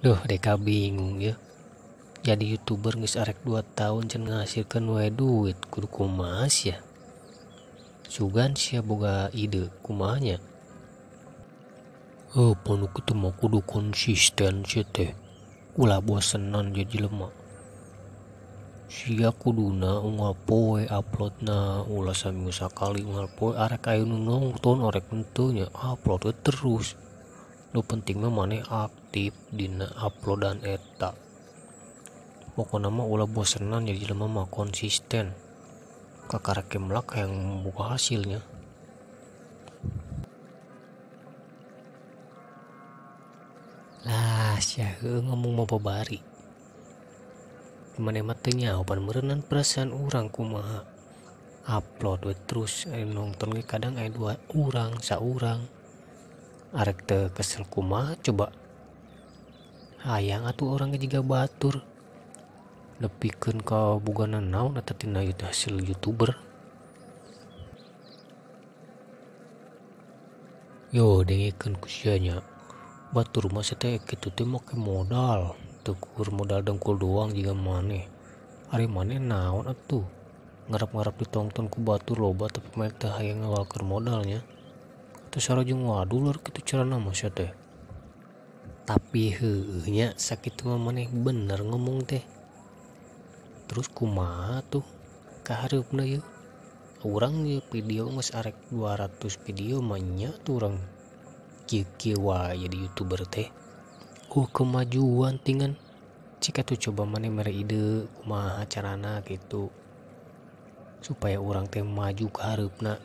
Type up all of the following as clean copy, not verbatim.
Duh, deka bingung ya. Jadi YouTuber geus arek 2 tahun can ngahasilkeun wae duit, kudu kumaha sia. Sugan sia boga ide kumaha nya. Oh, panu kitu mah kudu konsisten sia teh. Ulah bosenan jadi jelema. Sia kuduna unggal poe uploadna, ulah saminggu sakali unggal poe arek aya nu nonton arek henteu nya upload we terus. Nu penting mah maneh aktif dina uploadan eta. Pokona mah ulah bosenan jadi jelema mah konsisten. Kakarek ge melak hayang boga hasilnya. Lah sia heueuh ngomong mah babari. Maneh mah teu nyaho pan meureunnan perasaan urang kumaha. Upload we terus aya nonton ge kadang aya 2 urang saurang. Arek teu kesel kumaha coba. Hayang atuh urang ge jiga batur. Nepikeun ka bogana naon eta tina ieu teh hasil YouTuber. Yo dengekeun ku sia nya. Batur mah sia teh kitu teh make modal. Teu kur modal dengkul doang jiga maneh. Ari maneh naon atuh? Ngarep-ngarep ditongton ku batur loba tapi maneh teh hayang ngawalkeun modalnya. Teu sarajeng wadul kitu carana mah sia teh. Tapi heueuh nya sakitu mah maneh bener ngomong teh. Terus kumaha tuh kahareupna ieu? Urang ieu video geus arek 200 video mah nya tuh urang kieu-kieu wae jadi YouTuber teh. Oh kemajuan tingan. Cik atuh coba maneh mere ide kumaha carana gitu supaya urang teh maju kahareupna.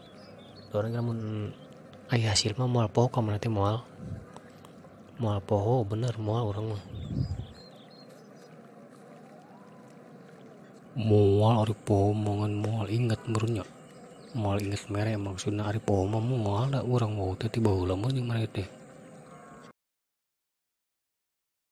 Urang lamun aya hasil mah moal poho ka maneh teh moal. Moal poho bener moal urang mah. Moal ari poho mangan moal inget meureun nya. Moal inget mere maksudna ari poho mah moal da urang wau teh ti baheula mah jeung maneh teh.